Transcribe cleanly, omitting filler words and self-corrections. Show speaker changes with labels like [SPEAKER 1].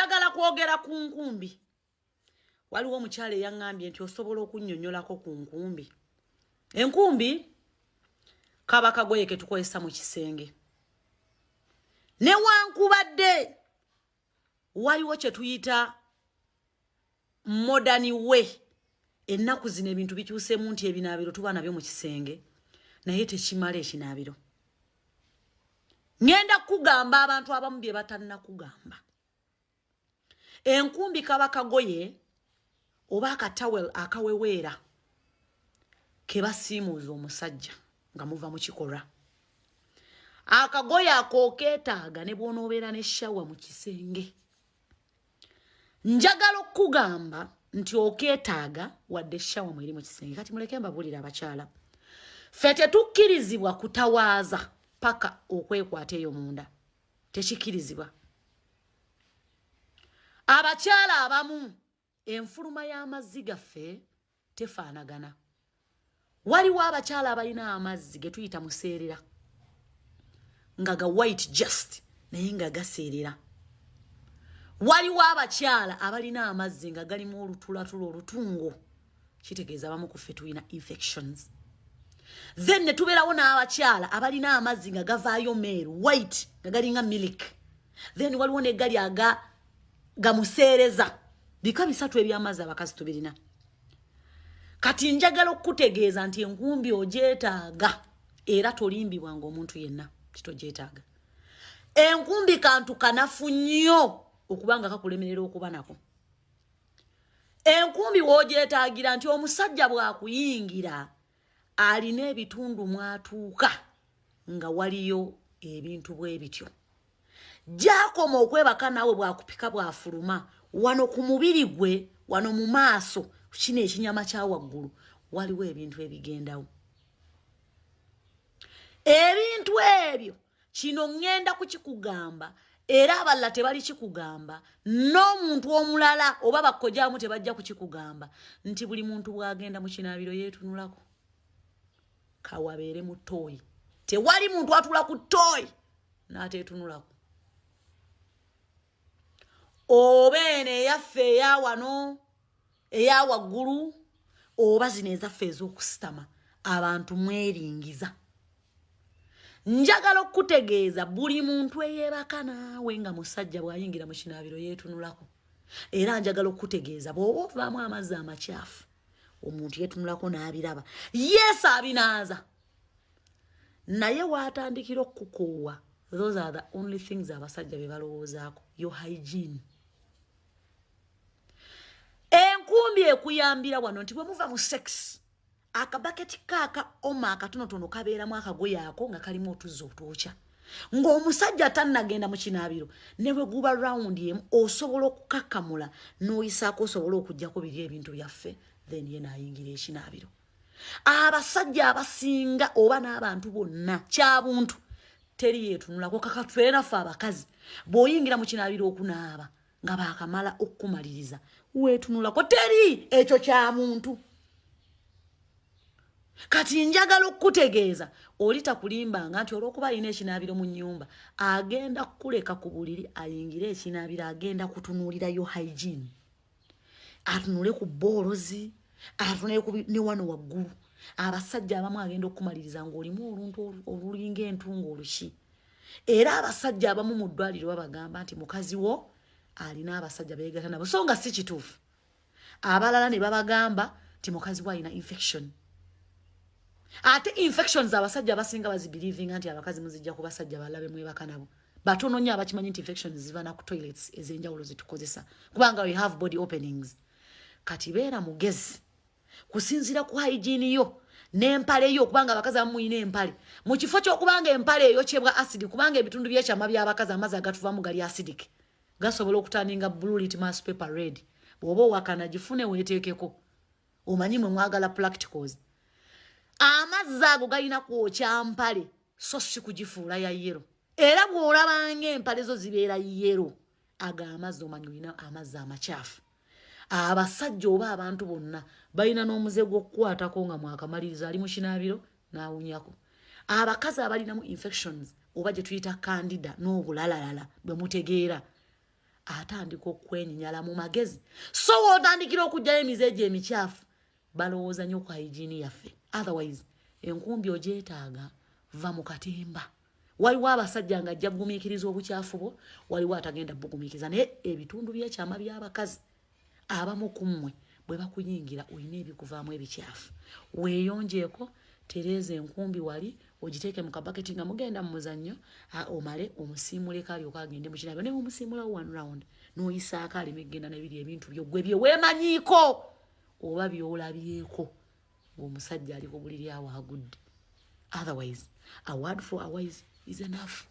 [SPEAKER 1] Njagala kwogera ku nkumbi. Waliwo omukyala eyaŋŋambye nti osobola okunnyonnyolako ku nkumbi. Enkumbi kaba kagoye ke tukozesa mu kisenge, newankubadde waliwo kye tuyita modern way. Ennaku zino ebintu bikyuseemu nti ebinaabiro tuba nabyo mu kisenge, naye tekimala ekinaabiro. Ŋŋenda kukugamba abantu abamu bye batannakugamba. Enkumbi kaba kagoye oba akatawel akaweweera ke basiimuuza omusajja nga muva mu kikolwa. Akagoye ako okeetaaga ne bw'onoobeera ne shower mu kisenge. Njagala okukugamba nti okeetaaga wadde shower mweri mu kisenge. Kati muleke mbabuulire, abakyala, ffe tetukkirizibwa kutawaaza paka okwekwata eyo munda, tekikkirizibwa. Abakyala abamu enfuluma y'amazzi gaffe tefaanagana. Waliwo abakyala abalina amazzi ge tuyita museerera, nga ga white just, naye nga gaseerera. Waliwo abakyala abalina amazzi nga galimu olutulatula olutungo, kitegeeza abamu ku ffe tulina infections. Then ne tubeerawo n'abakyala abalina amazzi nga gavaayo meeru, white, nga galinga milk. Then waliwo negali aga gamuseereza. Bika bisatu ebyamazzi abakazi tubirina. Kati njagala okukutegeeza nti enkumbi ogyetaaga, era tolimbibwanga omuntu yenna titogyetaaga. Enkumbi kantu kanafu nnyo okuba nga kakulemerera okuba nako. Enkumbi w'ogyetaagira nti omusajja bw'akuyingira alina ebitundu mwatuuka nga waliyo ebintu bwe bityo, gyakoma okwebaka naawe, bwakupika, bwafuluma wano ku mubiri gwe, wano mu maaso, kino ekinyama kya waggulu, waliwo ebintu ebigendawo. Ebintu ebyo kino ŋŋenda kukikugamba, era abalala tebali kikugamba, n'omuntu omulala oba bakkojamu tebajja kukikugamba, nti buli muntu bw'agenda mu kinaabiro yeetunulako, kawabeere mu ttooyi. Tewali muntu atula ku ttooyi n'ateetunulako, oba eno eyaffe eya wano eya waggulu, oba zino ezaffe ez'okusitama. Abantu mweringiza. Njagala okukutegeeza, buli muntu eyeebaka naawe nga musajja, bw'ayingira mu kinaabiro yeetunulako. Era njagala okukutegeeza, bw'oba ovaamu amazzi amakyafu, omuntu yeetunulako n'abiraba. Yesu abinaaza, naye waatandikira okukukoowa. Those are the only things abasajja be balowoozaako, your hygiene. Enkumbi ekuyambira wano nti bwe muva mu sex, akabaketi kaaka oma akatonotono kabeeramu akagoye ako nga kalimu otuzzi otwokya, ng'omusajja tannagenda mu kinaabiro, ne bwe guba round emu, osobola okukakamula n'oyisaako, osobola okugjako biri ebintu byaffe, then ye n'ayingira ekinaabiro. Abasajja abasinga oba n'abantu bonna, kyabuntu, teri yeetunulako. Kakatwere naffe abakazi, bw'oyingira mu kinaabiro okunaaba nga baakamala okukumaliriza, weetunulako? Teri, ekyo kya muntu. Kati njagala okukutegeeza, oli takulimbanga nti olw'okuba alina ekinaabiro mu nnyumba agenda kukuleka ku buliri ayingire ekinaabiro. Agenda kutunuulirayo hygiene, atunule ku boolozi, atunule ne wano waggulu. Abasajja abamu agenda okukumaliriza ng'olimu oluntu olulinga entungo oluki. Era abasajja abamu mu ddwaliro babagamba nti mukazi wo alina abasajja beegata nabo, so nga si kituufu. Abalala ne babagamba nti mukazi wo alina infection. Ate infections abasajja abasinga bazibelievinga nti abakazi muzijja ku basajja balabe mwebaka nabo. Batono nnyo abakimanyi nti infections ziva na ku toilets ez'enjawulo zetukozesa, kubanga we have body openings. Kati beera mugezi kusinziira ku hygiene yo n'empale yo, kubanga abakazi abamu muyina empale, mu kifo ky'okubanga empale eyokyebwa acid, kubanga ebitundu by'ekyama by'abakazi amazzi agatuvamu gali acidic, gasobola okuturninga blue litmus paper red. Bw'oba owakana, gifune weeteekeko. Omanyi mwe mwagala practicals. Amazzi ago galina kwokya mpale, so si kugifuula ya yellow. Era bw'olabanga empale zo zibeera yellow, ago amazzi omanyi olina amazzi amakyafu. Abasajja oba abantu bonna balina n'omuze gw'okukwatako nga mwakamaliriza, ali mu kinaabiro n'awunyako. Abakazi abalinamu infections oba gye tuyita candida n'obulalalala bwe mutegeera, Atandika okwenyinyala mu magezi. So wootandikira okugjayo emize egyo emikyafu, balowooza nnyo ku hygiene yaffe. Otherwise enkumbi ogyetaaga, va mu katimba. Waliwo abasajja nga ajja kugumiikiriza obukyafu bwo, waliwo atagenda bugumiikiriza. Naye ebitundu byekyama by'abakazi abamu ku mmwe bwe bakuyingira, olina ebikuvaamu ebikyafu. Weeyonjeeko, tereeza enkumbi wali, ogiteeke mu kabaketi nga mugenda mu muzannyo, omale omusiimuleko, alyoka agende mu kinaabiro. Naye omusiimulawo one round n'oyisaako, aleme egenda nebiri ebintu byo gwe bye weemanyiiko oba by'olabyeko ng'omusajja ali ku buliri awo agudde. Otherwise, a word for a wise is enough.